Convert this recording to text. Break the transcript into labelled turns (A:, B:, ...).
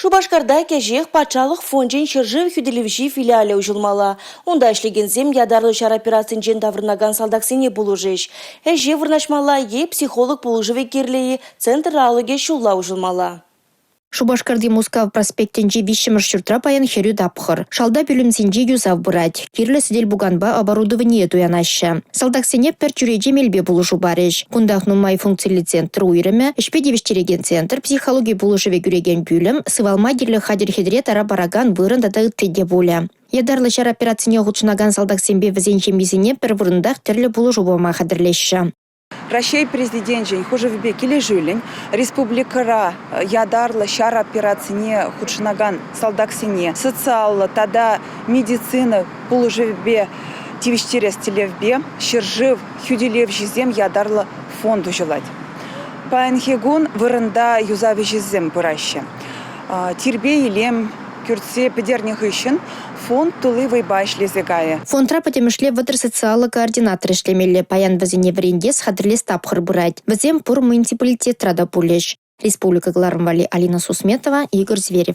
A: Шупашкарта кӗҫех патшалӑх фончӗн ҫӗршыв хӳтӗлевҫи филиалӗ уҫӑлмалла. Унта ӗҫлекенсем ятарлӑ ҫар операцинчен таврӑнакан салтаксене пулӑшӗҫ. Ӗҫе вырнаҫмалла е психолог пулӑшӑвӗ кирлӗ-и – центр алӑкӗ ҫулла уҫӑлмалла.
B: Шупашкарти Мускав проспектӗнчи 3-мӗш ҫуртра паян хӗрӳ тапхӑр. Шалта пӳлӗмсенче юсав пырать. Кирлӗ сӗтел-пуканпа оборудование туянаҫҫӗ. Салтаксене пӗр чӳрече мелпе пулӑшу парӗҫ. Кунтах нумай функциллӗ центр уйрӑмӗ, ӗҫпе тивӗҫтерекен центр, психологи пулӑшӑвӗ кӳрекен пӳлӗм, сывалма кирлӗ хатӗр-хӗтӗре тара паракан вырӑн тата ытти те пулӗ. Ятарлӑ ҫар операцине хутшӑнакан салтаксемпе вӗсен ҫемйисене пӗр вырӑнтах тӗрлӗ пулӑшу пама хатӗрлеҫҫӗ.
C: Раҫҫей Президенчӗн хушӑвӗпе килӗшӳллӗн республикӑра ятарлӑ ҫар операцине хутшӑнакан салтаксене социаллӑ тата медицина пулӑшӑвӗпе тивӗҫтерес тӗллевпе ҫӗршыв хӳтӗлевҫисем ятарлӑ фонд уҫӑлать. Паянхи кун вырӑнта юсав ӗҫӗсем пыраҫҫӗ. Тирпей-илем кӳртсе пӗтернӗ хыҫҫӑн фонд тулли вӑйпа ӗҫлесе кайӗ.
B: Фондра пӗтӗмӗшле 30 социаллӑ координатор ӗҫлемелле. Паян вӗсене вӗрентес, хатӗрлес тапхӑр пырать. Вӗсем пур муниципалитетра та пулӗҫ. Республика кӑларӑм валли Алина Сусметова, Игорь Зверев.